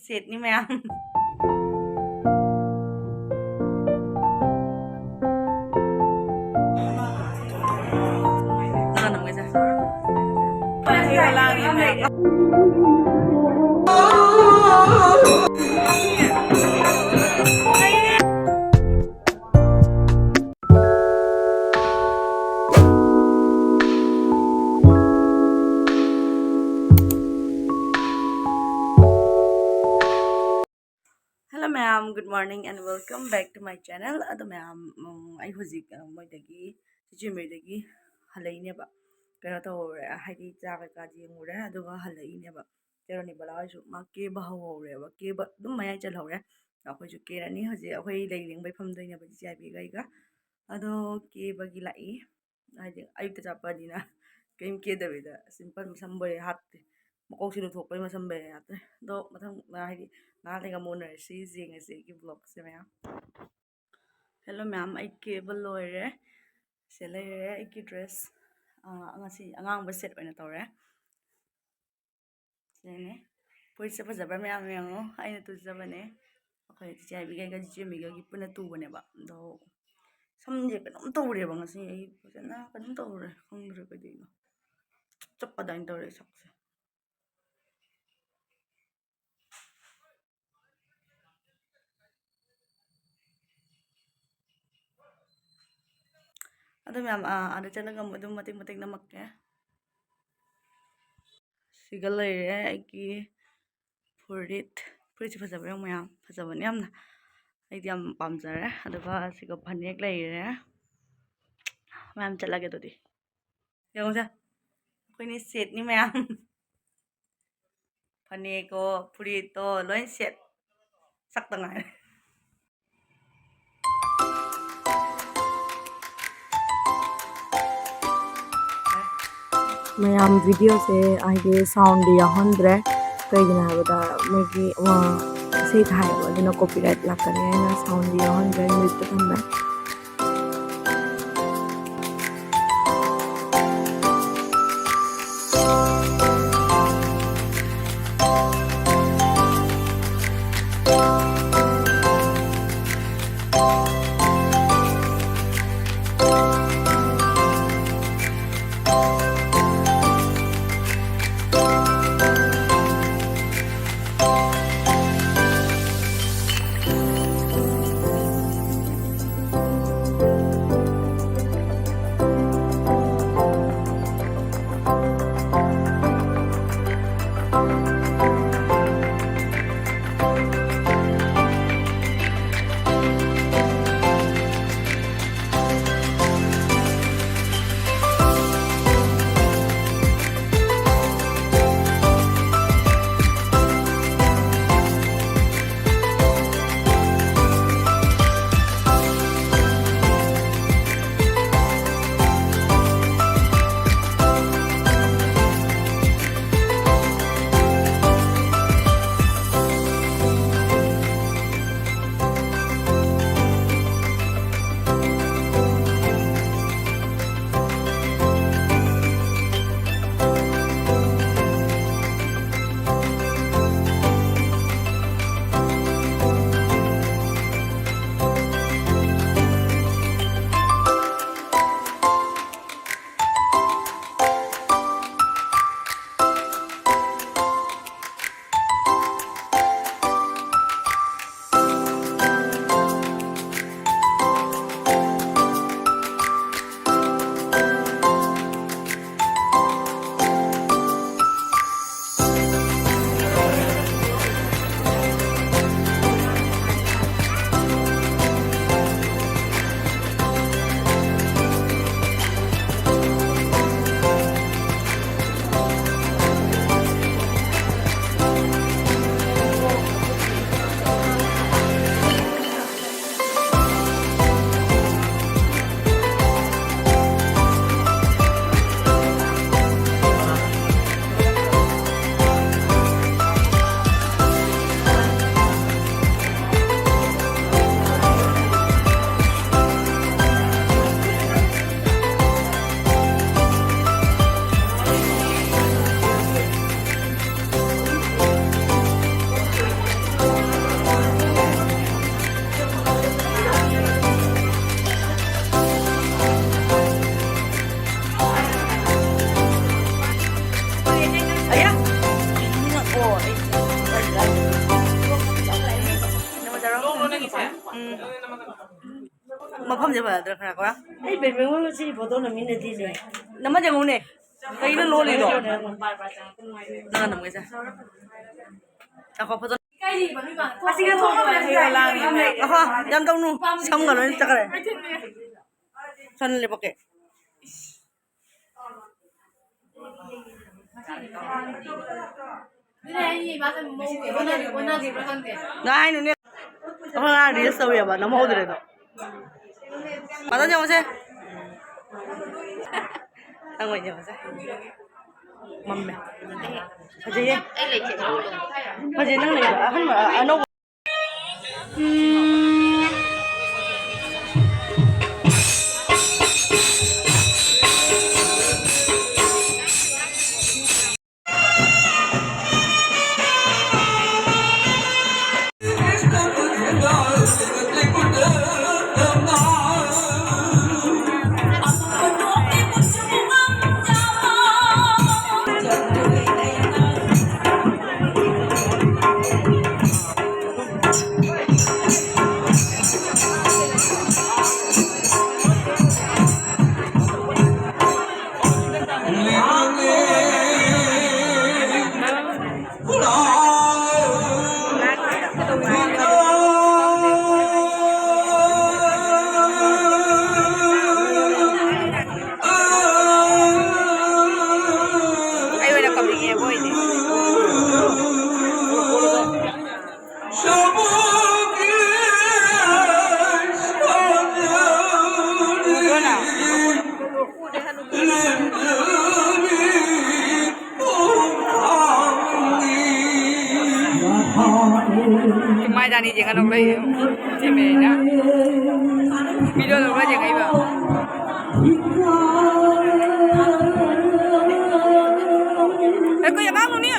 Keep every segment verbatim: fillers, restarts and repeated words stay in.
ꯁꯦꯠꯅꯤ ꯃꯌꯥꯝ꯫ Hello ꯃꯌꯥꯝ, good morning and welcome back to my channel. ꯑꯗꯣ ꯃꯌꯥꯝ, ꯎꯝ, ꯑꯩ ꯍꯧꯖꯤꯛ, ꯑ, ꯃꯣꯏꯗꯒꯤ, ꯆꯤꯆꯦ ꯃꯣꯏꯗꯒꯤ ꯍꯜꯂꯛꯏꯅꯦꯕ꯫ ꯀꯩꯅꯣ ꯇꯧꯔꯦ, ꯍꯥꯏꯗꯤ ꯆꯥ ꯀꯩꯀꯥ ꯌꯦꯡꯉꯨꯔꯦ, ꯑꯗꯨꯒ ꯍꯜꯂꯛꯏꯅꯦꯕ꯫ ꯆꯦꯔꯣꯅꯤ ꯕꯂꯥ ꯍꯣꯏꯁꯨ ꯃꯥ ꯀꯦꯕ ꯍꯧꯍꯧꯔꯦꯕ, ꯀꯦꯕ ꯑꯗꯨꯝ ꯃꯌꯥꯏ ꯆꯜꯍꯧꯔꯦ꯫ ꯑꯩꯈꯣꯏꯁꯨ ꯀꯦꯔꯅꯤ ꯍꯧꯖꯤꯛ꯫ ꯑꯩꯈꯣꯏ ꯂꯩ ꯂꯦꯡꯕꯩ ꯐꯝꯗꯣꯏꯅꯦꯕ ꯆꯤꯆꯦ ꯍꯥꯏꯕꯤꯒ ꯑꯩꯒ꯫ ꯑꯗꯣ ꯀꯦꯕꯒꯤ ꯂꯥꯛꯏ꯫ ꯍꯥꯏꯗꯤ ꯑꯌꯨꯛꯇ ꯆꯠꯄꯅꯤꯅ ꯀꯔꯤꯝ ꯀꯦꯗꯕꯤꯗ simple ꯃꯁꯝ ꯕꯣꯏꯔꯦ ꯍꯥꯞꯇꯦ꯫ ꯃꯀꯣꯛꯁꯤ ꯂꯨꯊꯣꯛꯄꯩ ꯃꯁꯝ ꯕꯣꯏꯔꯦ ꯍꯥꯞꯇꯦ꯫ ꯑꯗꯣ ꯃꯊꯪ, ꯍꯥꯏꯗꯤ ꯉꯥꯏꯍꯥꯛ ꯂꯩꯒ ꯑꯃꯨꯛ ꯎꯅꯔꯁꯤ, ꯌꯦꯡꯉꯁꯤ ꯑꯩꯒꯤ vlogꯁꯦ ꯃꯌꯥꯝ꯫ Hello ꯃꯌꯥꯝ, ꯑꯩ ꯀꯦꯕ ꯂꯣꯏꯔꯦ꯫ ꯁꯤ ꯂꯩꯔꯦ ꯑꯩꯒꯤ dress꯫ ꯑꯥ, ꯉꯁꯤ ꯑꯉꯥꯡꯕ set ꯑꯣꯏꯅ ꯇꯧꯔꯦ꯫ ꯁꯤꯅꯅꯦ, ꯐꯨꯔꯤꯠꯁꯦ ꯐꯖꯕ꯭ꯔꯥ ꯃꯌꯥꯝ ꯌꯦꯡꯉꯣ, ꯑꯩꯅ ꯇꯨꯖꯕꯅꯦ꯫ ꯑꯩꯈꯣꯏ ꯆꯤꯆꯦ ꯍꯥꯏꯕꯤꯒꯩꯒ ꯆꯤꯆꯦ ꯃꯤꯒꯒꯤ ꯄꯨꯟꯅ ꯇꯨꯕꯅꯦꯕ꯫ ꯑꯗꯣ ꯁꯝꯁꯦ ꯀꯩꯅꯣꯝ ꯇꯧꯔꯦꯕ ꯉꯁꯤ꯫ ꯑꯩ ꯐꯖꯅ ꯀꯩꯅꯣꯝ ꯇꯧꯔꯦ, ꯈꯪꯗ꯭ꯔꯦ ꯀꯩꯗꯧꯅꯣ꯫ ꯆꯞ ꯆꯞ ꯑꯗꯨꯃꯥꯏꯅ ꯇꯧꯔꯦ ꯁꯛꯁꯦ꯫ ꯑꯗꯨ ꯃꯌꯥꯝ, ꯑꯥ, ꯑꯥꯗ ꯆꯠꯂꯒ ꯑꯃꯨꯛ ꯑꯗꯨꯝ ꯃꯇꯦꯛ ꯃꯇꯦꯛ ꯅꯝꯃꯛꯀꯦ꯫ ꯁꯤꯒ ꯂꯩꯔꯦ ꯑꯩꯒꯤ ꯐꯨꯔꯤꯠ꯫ ꯐꯨꯔꯤꯠꯁꯦ ꯐꯖꯕ꯭ꯔꯥ ꯌꯦꯡꯉꯨ ꯃꯌꯥꯝ, ꯐꯖꯕꯅꯦ ꯌꯥꯝꯅ꯫ ꯑꯩꯗꯤ ꯌꯥꯝ ꯄꯥꯝꯖꯔꯦ꯫ ꯑꯗꯨꯒ ꯁꯤꯒ ꯐꯅꯦꯛ ꯂꯩꯔꯦ꯫ ꯃꯌꯥꯝ ꯆꯠꯂꯒꯦ ꯑꯗꯨꯗꯤ꯫ ꯌꯦꯡꯉꯨꯁꯦ, ꯑꯩꯈꯣꯏꯅꯤ setꯅꯤ ꯃꯌꯥꯝ꯫ ꯐꯅꯦꯛꯀꯣ, ꯐꯨꯔꯤꯠꯇꯣ, ꯂꯣꯏ set꯫ ꯁꯛꯇ ꯉꯥꯏꯔꯦ꯫ ꯃꯌꯥꯝ videoꯁꯦ ꯍꯥꯏꯗꯤ soundꯗꯤ ꯌꯥꯎꯍꯟꯗ꯭ꯔꯦ꯫ ꯀꯩꯒꯤꯅꯣ ꯍꯥꯏꯕꯗ ꯃꯣꯏꯒꯤ, ꯑ, ꯏꯁꯩ ꯊꯥꯏꯌꯦꯕ, ꯑꯗꯨꯅ copyright ꯂꯥꯛꯀꯅꯤ ꯍꯥꯏꯅ soundꯗꯤ ꯌꯥꯎꯍꯟꯗ꯭ꯔꯦ, muteꯇ ꯊꯝꯃꯦ꯫ ꯑꯌꯥ! ꯀꯩꯅꯣꯅꯦ? ꯑꯣ, ꯑꯩ ꯎꯝ꯫ ꯃꯐꯝꯁꯦ ꯐꯖꯗ꯭ꯔꯥ ꯈꯔ ꯀꯣ? ꯑꯩ ꯕꯦꯕꯦꯉꯣ ꯉꯁꯤ ꯐꯣꯇꯣ ꯅꯝꯃꯤꯟꯅꯗꯦꯅꯦ꯫ ꯅꯝꯃ ꯌꯦꯡꯉꯨꯅꯦ꯫ ꯀꯩꯅꯣ ꯂꯣꯜꯂꯤꯗꯣ? ꯅꯪ ꯅꯝꯒꯦꯁꯦ꯫ ꯉꯥꯏꯈꯣ, ꯐꯣꯇꯣ ꯑꯍꯣ, ꯌꯥꯝ ꯇꯧꯅꯨ꯫ ꯁꯝꯒ ꯂꯣꯏꯅ ꯆꯠꯈ꯭ꯔꯦ꯫ ꯁꯟ ꯂꯦꯞꯄꯛꯀꯦ꯫ ꯉꯥꯏꯅꯨꯅꯦ꯫ ꯑꯩꯈꯣꯏ ꯉꯔꯥꯡ reels ꯇꯧꯋꯦꯕ, ꯅꯝꯍꯧꯗ꯭ꯔꯦꯗꯣ꯫ ꯐꯖꯅ ꯌꯦꯡꯉꯨꯁꯦ꯫ ꯅꯪ ꯑꯣꯏꯅ ꯌꯦꯡꯉꯨꯁꯦ꯫ ꯃꯝꯃꯦ꯫ ꯐꯖꯩꯌꯦ꯫ ꯐꯖꯩ, ꯅꯪ ꯂꯩꯕ ꯑꯍꯟꯕ, ꯑꯅꯧꯕ꯫ ꯑꯩ ꯑꯣꯏꯅ ꯀꯞꯅꯤꯡꯉꯦꯕ ꯑꯣꯏꯗꯤ꯫ ꯃꯥꯏꯗꯥꯅꯤ ꯌꯦꯡꯉ ꯅꯣꯛꯂꯛꯏ꯫ ꯊꯤꯃꯦꯅ video ꯂꯧꯔ ꯌꯦꯡꯉꯛꯏꯕ꯫ ꯑꯩꯈꯣꯏ ꯑꯉꯥꯡ ꯅꯨꯅꯤ꯫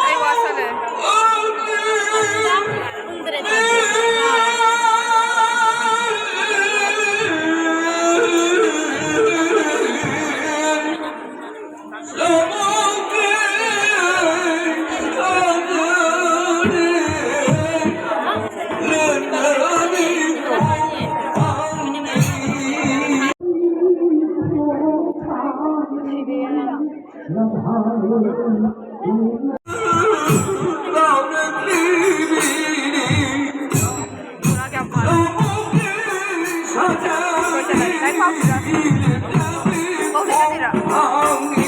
ꯑꯩ ꯋꯥꯁꯜꯂꯦ꯫ ꯄꯨꯔꯥ ꯀꯌꯥꯝ ꯐꯔꯦ꯫ ꯂꯣꯏꯁꯤꯜꯂꯒꯦ꯫ ꯂꯥꯏꯔꯤꯛ ꯄꯥꯎꯁꯤꯔ? ꯀꯣꯛ ꯆꯠꯀꯗꯣꯏꯔꯣ?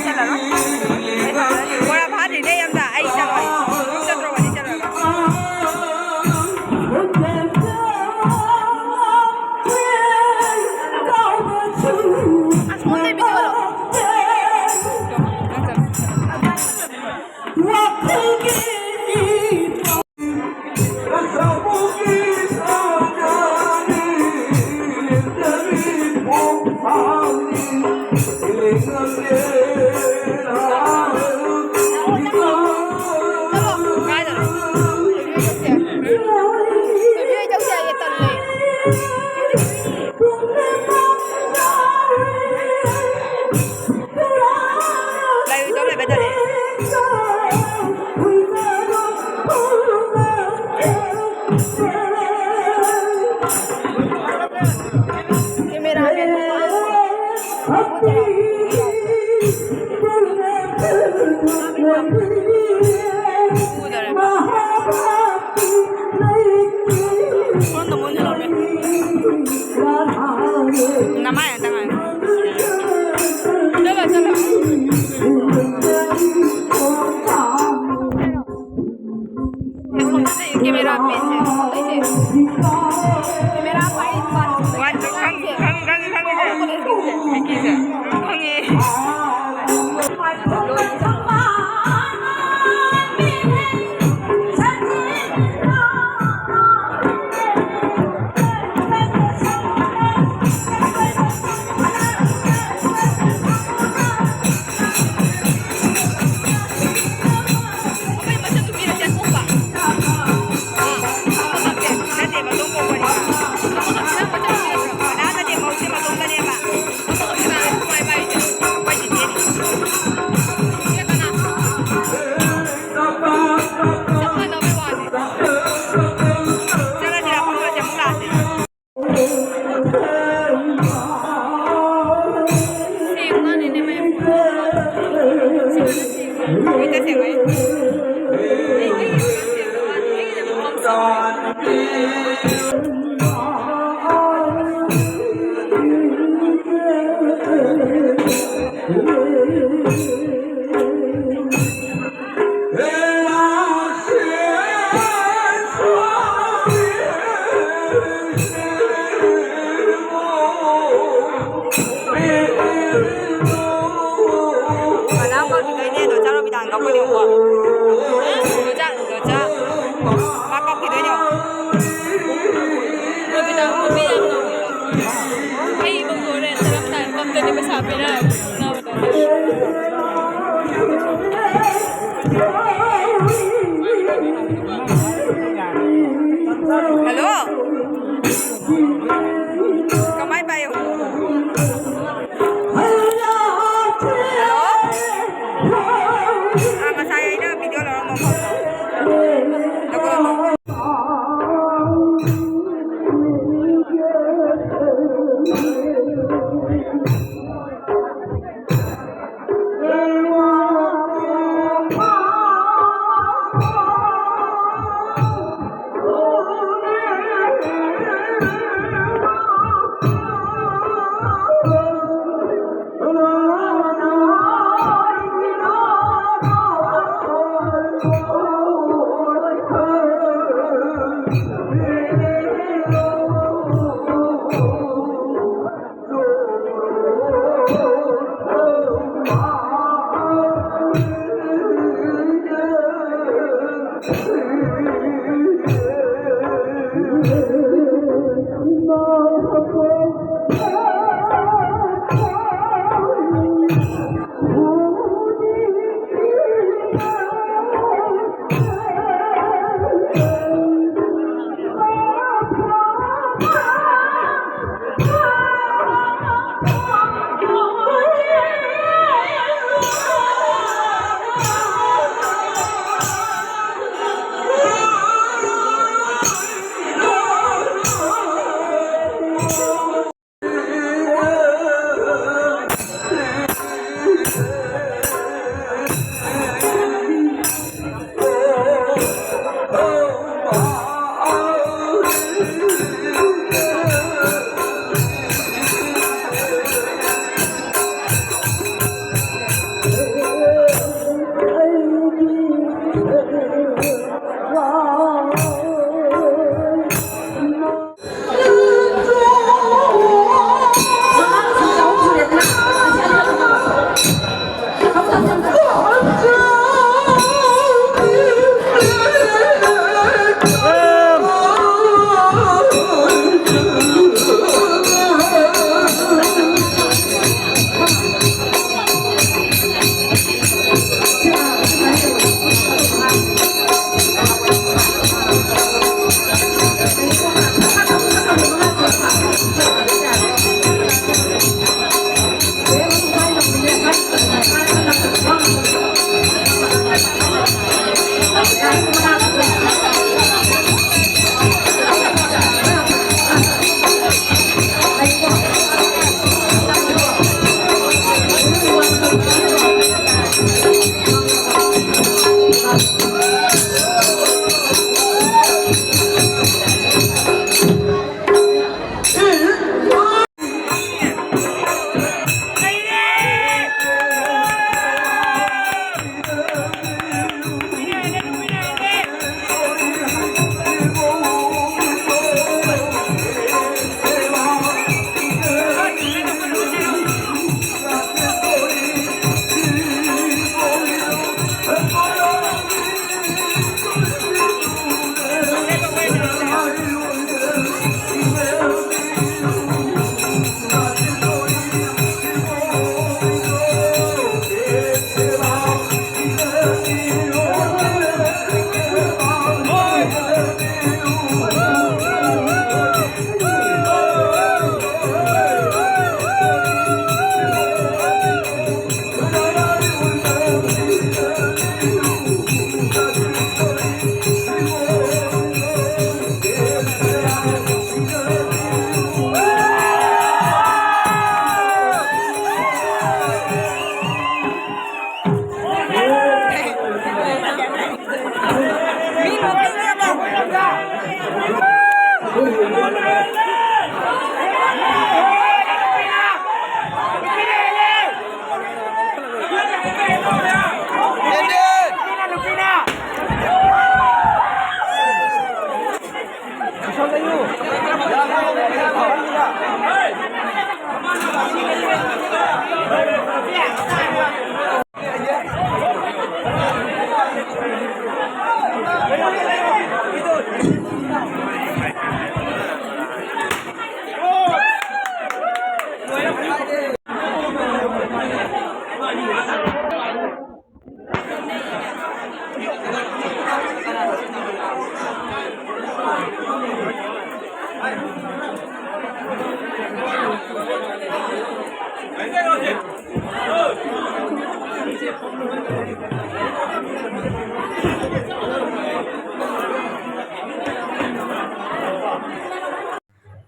ꯆꯠꯂꯔꯣꯏ꯫ ꯃꯣꯏꯔꯥꯡ ꯐꯥꯗ꯭ꯔꯤꯅꯦ ꯑꯩ ꯑꯝꯇ꯫ ꯑꯩ ꯆꯠꯂꯣꯏ꯫ ꯆꯠꯇ꯭ꯔꯣ ꯋꯥꯔꯤ ꯆꯠꯂꯣꯏꯕ? ꯑꯁ, ꯐꯣꯟꯗꯩ ꯚꯤꯗꯤꯑꯣ ꯂꯧ꯫ ꯂꯩꯔꯣꯏꯗꯧ ꯂꯩꯕ ꯇꯜꯂꯦ꯫ ꯀꯦꯃꯦꯔꯥꯃꯦꯟ ꯅꯨꯄꯥ꯫ ꯎꯗꯔꯦ꯫ ꯐꯣꯟꯗꯣ ꯃꯨꯟ ꯍꯜꯂꯛꯑꯣꯅꯦ꯫ ꯅꯃꯥꯏ ꯑꯝꯇ ꯉꯥꯏꯌꯨ꯫ ꯆꯠꯂꯣ, ꯆꯠꯂꯣ꯫ ꯀꯦꯃꯦꯔꯥ ꯃꯦꯟꯁꯦ, ꯂꯩꯁꯦ꯫ ꯀꯦꯃꯦꯔꯥ ꯄꯥꯏ ꯄꯥꯏ꯫ ꯋꯥꯟ ꯇꯨ ꯈꯪ-, ꯈꯪ-, ꯈꯪ-, ꯈꯪꯉꯤꯁꯦ꯫ ꯃꯤꯀꯤꯁꯦ꯫ ꯈꯪꯉꯦ꯫ ꯃꯤꯠꯇ ꯁꯦꯡꯉꯣꯏ꯫ ꯑꯩꯒꯤ ꯃꯐꯝ ꯁꯦꯡꯉꯣꯏ꯫ ꯀꯅꯥ ꯀꯞꯈꯤꯗꯣꯏꯅꯦ? ꯗꯣꯆꯥ ꯔꯣꯕꯤꯇꯥꯅ ꯀꯞꯄꯅꯦꯀꯣ꯫ ꯗꯣꯆꯥ, ꯗꯣꯆꯥ꯫ ꯃꯥ ꯀꯞꯈꯤꯗꯣꯏꯅꯦ꯫ ꯔꯣꯕꯤꯇꯥ, ꯃꯃꯤꯠ ꯌꯥꯝ ꯅꯧꯔꯤꯕ꯫ ꯑꯩ ꯏꯕꯨꯡꯗꯣ ꯍꯣꯔꯦꯟ ꯆꯠꯂꯝꯗꯥꯏ ꯀꯞꯇꯅꯤ ꯄꯩꯁꯥ ꯄꯤꯔꯛꯑꯒ ꯅꯣꯛꯅꯕꯗ꯫ ꯍꯜꯂꯣ꯫ ꯀꯃꯥꯏ ꯄꯥꯏꯌꯣ? ꯍꯜꯂꯣ? ꯑꯥ, ꯉꯁꯥꯏ ꯑꯩꯅ ꯚꯤꯗꯤꯑꯣ ꯂꯧꯔꯝꯕ ꯃꯐꯝꯗꯣ꯫ ꯂꯧꯈꯠꯂꯣ꯫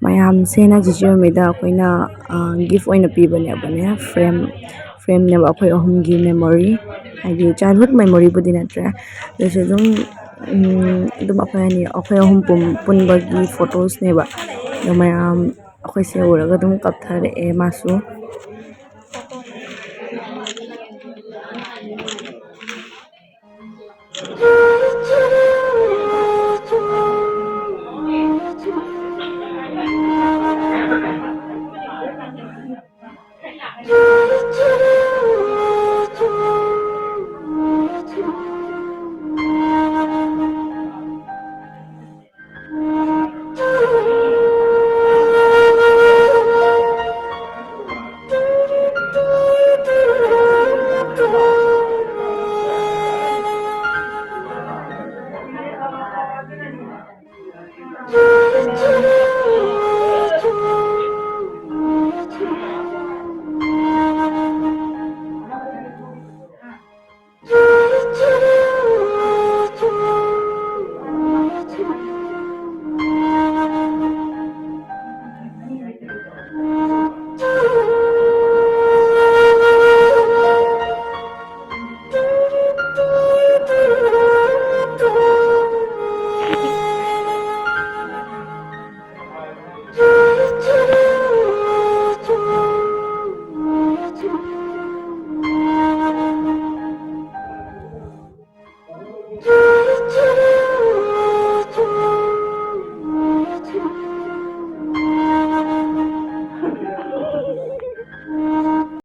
ꯃꯌꯥꯝꯁꯦ ꯅꯪ ꯆꯤꯆꯦ ꯑꯣꯏꯃꯩꯗ ꯑꯩꯈꯣꯏꯅ, ꯑ, gift ꯑꯣꯏꯅ ꯄꯤꯕꯅꯦꯕꯅꯦ, frame, frameꯅꯦꯕ ꯑꯩꯈꯣꯏ ꯑꯍꯨꯝꯒꯤ memory, ꯍꯥꯏꯗꯤ childhood memoryꯕꯨꯗꯤ ꯅꯠꯇ꯭ꯔꯦ, ꯑꯗꯨꯁꯨ ꯑꯗꯨꯝ, ꯎꯝ, ꯑꯗꯨꯝ ꯑꯩꯈꯣꯏ ꯑꯅꯤ, ꯑꯩꯈꯣꯏ ꯑꯍꯨꯝ ꯄꯨꯟ-, ꯄꯨꯟꯕꯒꯤ photoꯁꯅꯦꯕ꯫ ꯑꯗꯣ ꯃꯌꯥꯝ ꯑꯩꯈꯣꯏꯁꯦ ꯎꯔꯒ ꯑꯗꯨꯝ ꯀꯞꯊꯔꯛꯑꯦ ꯃꯥꯁꯨ꯫